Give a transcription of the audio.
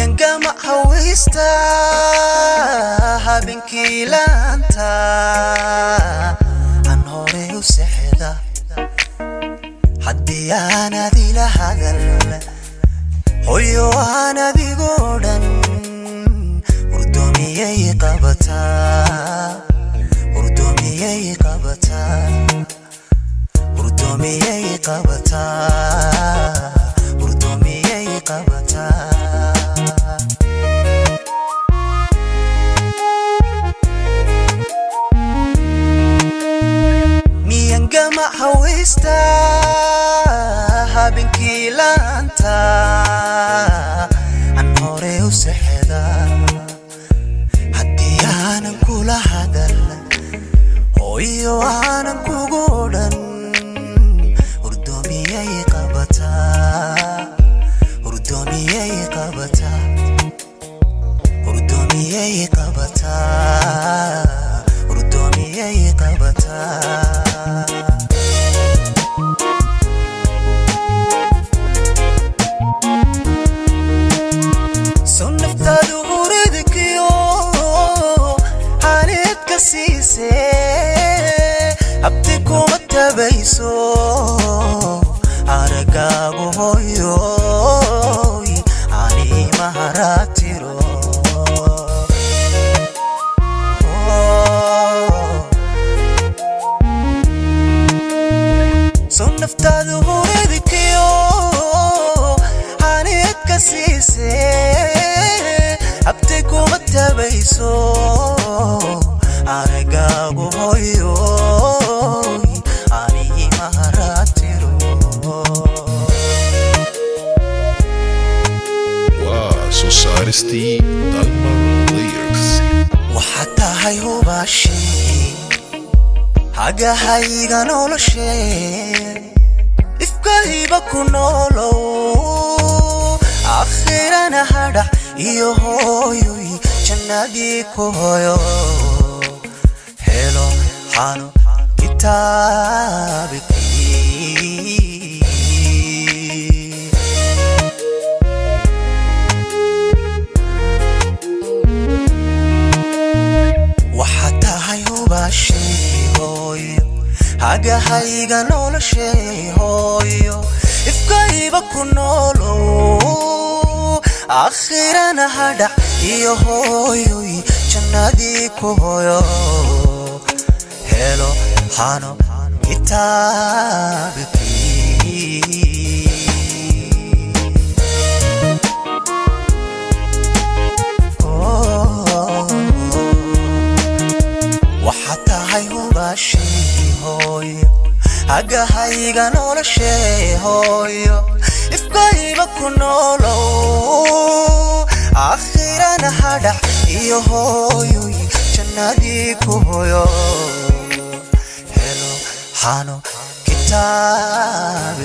Miyangama hawaysta habeenkii laanta aan hore u sexda, haddii aan adila hadal hoyo aan adigoo dhan, hurdoomiyay qabataa, hurdoomiyay qabataa, hurdoomiyay qabataa, hurdoomiyay qabataa. Miyangama hawaysta habeenkii laanta aan hore u sexda, haddii aanan kula hadal hooyo aanan kugu dhan, hurdoomiyay qabataa, hurdoomiyay qabataa, hurdoomiyay qabataa, hurdoomiyay qabataa. Soo naftaadu huridkiyo xaalid ka siise, habti kuma tabayso aragaagu hooyoy animaharaatiro. Soo naftaadu huridkiyo xaalid ka siise, habti kuma tabayso aragaagu hooyoy animaharaatiro. Waa soo saaristii Dalmar Lyrics. Waxaad tahay hubaashii hagahayga noloshee, ifkayba ku noolow, akhirana hadhax iyo hooyoy jannadii ku hoyo, helo xano kitaabkii. Waxaad tahay hubaashii hooyo hagahayga noloshee hooyo, ifkayba ku noolow, akhirana hadhax iyo hooyoy jannadii ku hoyo, helo hano kitaabkii. Waxaad tahay hubaashii hooyo hagahayga noloshee hooyo, ifkayba ku noolow, akhirana hadhax iyo hooyoy jannadii ku hoyo, helo hano kitaabkii.